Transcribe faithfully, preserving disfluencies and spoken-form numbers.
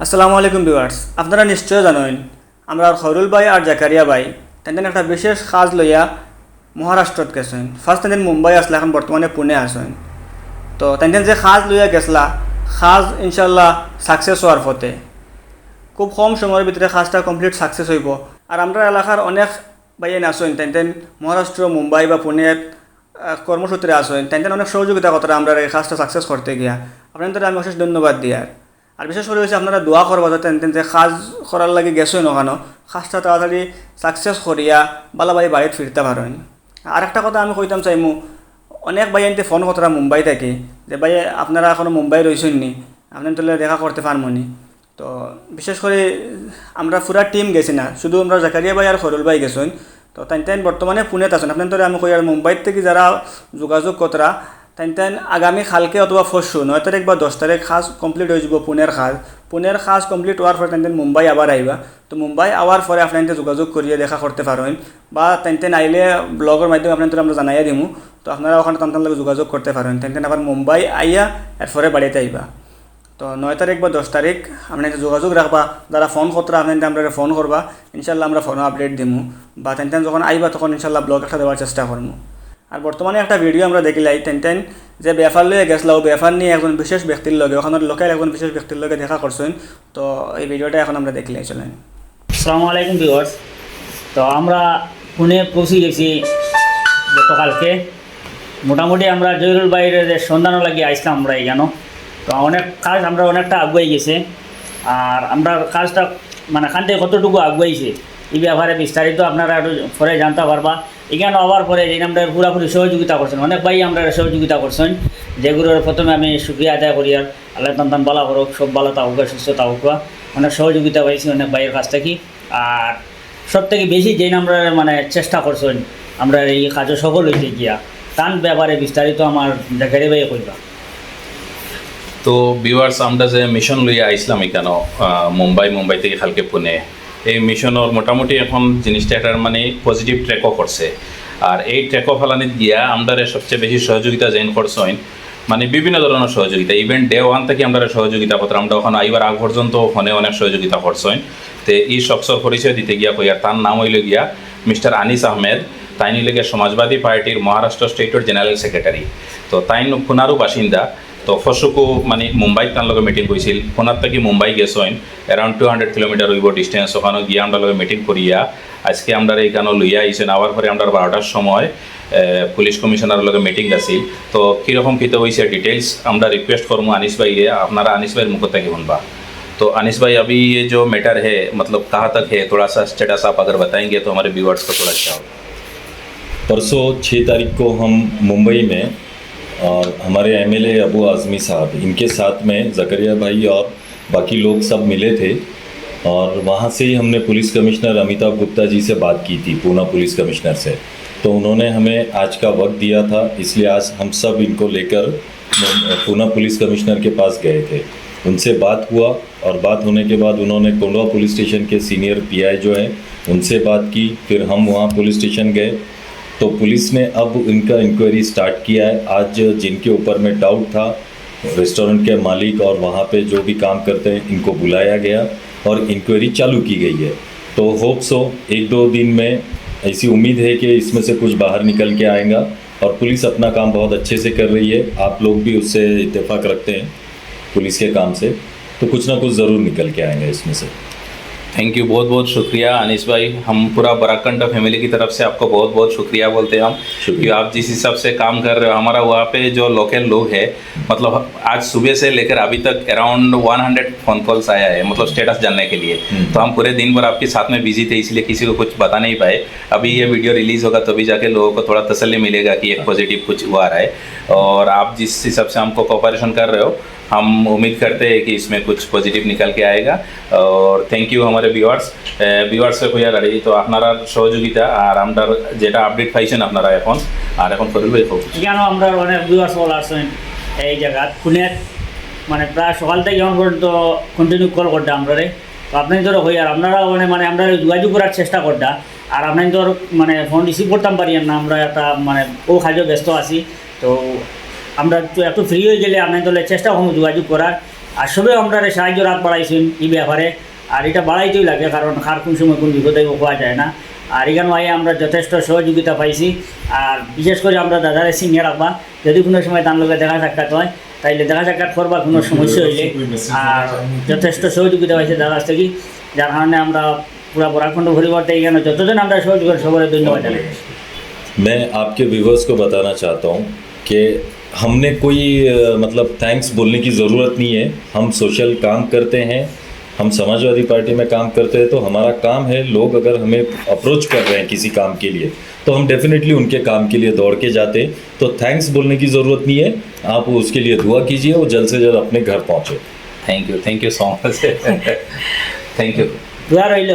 আসসালামু আলাইকুম ভিউয়ার্স, আপনারা নিশ্চয় জানইন আমরার খয়রুল ভাই আর জাকারিয়া ভাই তাইন তাইন একটা বিশেষ কাজ লইয়া মহারাষ্ট্রত গেছইন। ফার্স্ট তাইন তাইন মুম্বাই আছলা, এখন বর্তমানে পুনে আছইন। তো তাইন তাইন যে কাজ লইয়া গেছলা, কাজ ইনশাআল্লাহ সাকসেস হওয়ার পথে। খুব কম সময়র ভিতরে কাজটা কমপ্লিট সাকসেস হইব। আর আমরার এলাকার অনেক ভাইয়াইন আছইন, তাইন তাইন মহারাষ্ট্র, মুম্বাই বা পুনে আহ, কর্মসূত্রে আছইন, তাইন তাইন অনেক সহযোগিতা কররা আমরার এই কাজটা সাকসেস করতে গিয়া। আপনাইনতরে আমি অশেষ ধন্যবাদ দিয়ার। আর বিশেষ করি অইছে আপনারা দোয়া করবা যাতে তাইন তাইন যে কাজ করার লাগি গেছইন অখানো, কাজটা তাড়াতাড়ি সাকসেস করিয়া ভালা ভাই বাড়িত ফিরতা পারইন। আর একটা কথা আমি কইতাম চাইমু, অনেক ভাইয়াইন্তে ফোন কররা মুম্বাই থাকি যে, "ভাই, আপনারা এখনো মুম্বাই রইছইন নি? আপনাইনতলে দেখা করতে পারমু নি?" তো বিশেষ করি আমরা পুরা টিম গেছি না, শুধু আমরা জাকারিয়া ভাই আর খয়রুল ভাই গেছইন। তো তাইন তাইন বর্তমানে পুনেত আছইন। আপনাইনতরে আমি কইয়ার মুম্বাই থাকি যারা যোগাযোগ কররা, তাইন তাইন আগামী কালকে অথবা পরশু নয় তারিখ বা দশ তারিখ কাজ কমপ্লিট হয়ে যাব পুনের কাজ। পুনের কাজ কমপ্লিট হওয়ার পরে তাইন তাইন মুম্বাই আবার আইবা। তো মুম্বাই আওয়ার পরে আপনাইনতে যোগাযোগ করিয়া দেখা করতে পারইন, বা তাইন তাইন আইলে ব্লগর মাধ্যমে আপনাইনতরে আমরা জানাইয়া দিমু। তো আপনারা অখানো তান তান লগে যোগাযোগ করতে পারইন। তাইন তাইন আবার মুম্বাই আইয়া এরপরে বাড়িত আইবা। তো নয় তারিখ বা দশ তারিখ আপনাইনতে যোগাযোগ রাখবা। যারা ফোন কররা আপনাইনতে আমরারে ফোন করবা, ইনশাআল্লাহ আমরা ফোনো আপডেট দিমু, বা তাইন তাইন যখন আইবা তখন ইনশাআল্লাহ ব্লগ একটা দেওয়ার চেষ্টা করমু। আর বর্তমানে একটা ভিডিও আমরা দেখিলাই, তাইন তাইন যে ব্যাপার লইয়া গেছলা, অউ ব্যাপার নিয়া একজন বিশেষ ব্যক্তির লগে, অখানোর লোকাল একজন বিশেষ ব্যক্তির লগে দেখা করছইন। তো এই ভিডিওটা এখন আমরা দেখিলাই, চলেন। আসসালামু আলাইকুম ভিউয়ার্স, তো আমরা পুনে পৌঁছে গেছি গতকালকে। মোটামুটি আমরা জহিরুল ভাইর যে সন্ধানর লাগি আইছলাম আমরা ইখানো, তো অনেক কাজ আমরা অনেকটা আগুয়াই গেছে। আর আমরার কাজটা মানে কান্তে কতটুকু আগুয়াইছে, এই ব্যাপারে বিস্তারিত আপনারা একটু পরে জানতা পারবা। ইখানো আওয়ার পরে যে আমরারে পুরাপুরি সহযোগিতা করছইন, অনেক ভাই আমরারে সহযোগিতা করছইন, যেগুলোর প্রথমে আমি শুকরিয়া আদায় করিয়ার। আল্লাহ তান তান ভালা করউক, সব ভালা থাকউক, সুস্থ থাকউক। অনেক সহযোগিতা পাইছি অনেক ভাইর কাছ থাকি। আর সব থাকি বেশি যেইন আমরারে মানে চেষ্টা করছইন আমরার এই কাজো সফল হইতে গিয়া, তান ব্যাপারে বিস্তারিত আমার জাকারিয়া ভাইয়ে কইবা। তো ভিউয়ার্স, আমরা যে মিশন লইয়া আইছলাম ইখানো, আহ, মুম্বাই, মুম্বাই থাকি কালকে পুনে, এই মিশনর মোটামুটি এখন জিনিসটা একটা মানে পজিটিভ ট্র্যাকও করছে। আর এই ট্র্যাকও ফালানিত গিয়া আমরারে সবচেয়ে বেশি সহযোগিতা যেইন করছইন, মানে বিভিন্ন ধরনর সহযোগিতা, ইভেন ডে ওয়ান থাকি আমরারে সহযোগিতা কররা। আমরা অখানো আইবার আগ পর্যন্ত ফোনে অনেক সহযোগিতা করছইন। তে ই শখসর পরিচয় দিতে গিয়া কইয়ার, তান নাম অইলো গিয়া মিস্টার আনিস আহমেদ। তাইন অইলো গিয়া সমাজবাদী পার্টির মহারাষ্ট্র স্টেটর জেনারেল সেক্রেটারি। তো তাইন পুনারও বাসিন্দা। তো পরশুকু মানে মুম্বাইত তান লগে মিটিং অইছিল, পুনার থাকি মুম্বাই গেছইন, around two hundred kilometer অইবো distance। অখানো গিয়া আমরার লগে মিটিং করিয়া আইজকে আমরারে ইখানো লইয়া আইছইন। আওয়ার পরে আমরার বারোটার সময়, আহ, পুলিশ কমিশনারর লগে মিটিং আছিল। তো কিরকম কিতা অইছে ডিটেইলস আমরা রিকোয়েস্ট করমু আনিস ভাইরে, আপনারা আনিস ভাইর মুখ থাকি হুনবা। तो अनिस भाई, अभी ये जो मैटर है, मतलब कहाँ तक है, थोड़ा सा स्टेटस आप अगर बताएंगे तो हमारे व्यूअर्स को थोड़ा अच्छा हो। परसों छः तारीख को हम मुंबई में और हमारे एमएलए अबू आजमी साहब, इनके साथ में जकरिया भाई और बाकी लोग सब मिले थे। और वहाँ से ही हमने पुलिस कमिश्नर अमिताभ गुप्ता जी से बात की थी, पूना पुलिस कमिश्नर से। तो उन्होंने हमें आज का वक्त दिया था, इसलिए आज हम सब इनको लेकर पूना पुलिस कमिश्नर के पास गए थे। उनसे बात हुआ और बात होने के बाद उन्होंने कोंडवा पुलिस स्टेशन के सीनियर पीआई जो है, उनसे बात की। फिर हम वहाँ पुलिस स्टेशन गए, तो पुलिस ने अब इनका इंक्वायरी स्टार्ट किया है। आज जिनके ऊपर में डाउट था, रेस्टोरेंट के मालिक और वहाँ पे जो भी काम करते हैं, इनको बुलाया गया और इंक्वायरी चालू की गई है। तो होप सो एक दो दिन में, ऐसी उम्मीद है कि इसमें से कुछ बाहर निकल के आएगा। और पुलिस अपना काम बहुत अच्छे से कर रही है, आप लोग भी उससे इत्तेफाक रखते हैं पुलिस के काम से, तो कुछ ना कुछ ज़रूर निकल के आएगा इसमें से। थैंक यू, बहुत बहुत शुक्रिया अनिस भाई। हम पूरा बराकंडा फैमिली की तरफ से आपको बहुत बहुत शुक्रिया बोलते हैं हम, शुक्रिया। क्योंकि आप जिस हिसाब से काम कर रहे हो। हमारा वहाँ पे जो लोकल लोग हैं, मतलब आज सुबह से लेकर अभी तक around one hundred phone calls आया है, मतलब स्टेटस जानने के लिए। हम्म। तो हम पूरे दिन भर आपके साथ में बिजी थे, इसलिए किसी को कुछ बता नहीं पाए। अभी ये वीडियो रिलीज होगा, तभी जाके लोगों को थोड़ा तसल्ली मिलेगा कि एक पॉजिटिव कुछ हुआ रहा है। और आप जिस हिसाब से हमको कोऑपरेशन कर रहे हो, हम उम्मीद करते हैं कि इसमें कुछ पॉजिटिव निकल के आएगा। और थैंक यू हमारे ভিউয়ার্স। ভিউয়ার্সরে কইয়ার আর এই তো আপনারার সহযোগিতা আর আমরার যেটা আপডেট পাইছেন আপনারা এখন, আর এখন খলিল ভাই কউক। কেন আমরা অনেক ভিউয়ার্স অকল আছইন এই জাগাত, পুনেত, মানে প্রায় সকাল থাকি এখন পর্যন্ত কন্টিনিউ কল কররা আমরারে। তো আপনাইনতরে কইয়ার, আপনারা মানে, মানে আমরারে যোগাযোগ করার চেষ্টা কররা। আর আপনাইনতর মানে ফোন রিসিভ করতাম পারিয়ার না, আমরা একটা মানে অউ কাজো ব্যস্ত আছি। তো আমরা একটু, একটু ফ্রি হয়ে গেলে আপনাইনতর লগে চেষ্টা করমু যোগাযোগ করার। আর সবে আমরারে সাহায্যর আত বাড়াইছইন ই ব্যাপারে। আর ইটা বাড়াইতেউ লাগে, কারণ কার কুন সময় কুন বিপদ আইবো কওয়া যায় না। আর ইখানো আইয়া আমরা যথেষ্ট সহযোগিতা পাইছি। আর বিশেষ করি আমরা দাদারে চিনিয়া রাখবা, যদি কুনু সময় তান লগে দেখা সাক্ষাৎ অয়, তাইলে দেখা সাক্ষাৎ করবা কুনু সমস্যা অইলে। আর যথেষ্ট সহযোগিতা পাইছি দাদার কাছ থাকি, যার কারণে আমরা পুরা বরাকণ্ঠ পরিবার থাকি ইখানো যতজন আমরা সহযোগিতা, সবারে ধন্যবাদ জানাই। मैं आपके व्यूवर्स को बताना चाहता हूँ कि हमने कोई अ, मतलब थैंक्स बोलने की ज़रूरत नहीं है। हम सोशल काम करते हैं, हम समाजवादी पार्टी में काम करते हैं, तो हमारा काम है, लोग अगर हमें अप्रोच कर रहे हैं किसी काम के लिए, तो हम डेफिनेटली उनके काम के लिए दौड़ के जाते हैं। तो थैंक्स बोलने की ज़रूरत नहीं है, आप उसके लिए दुआ कीजिए, वो जल्द से जल्द अपने घर पहुँचे। Thank you, thank you so much. Thank you. দোয়া রইল।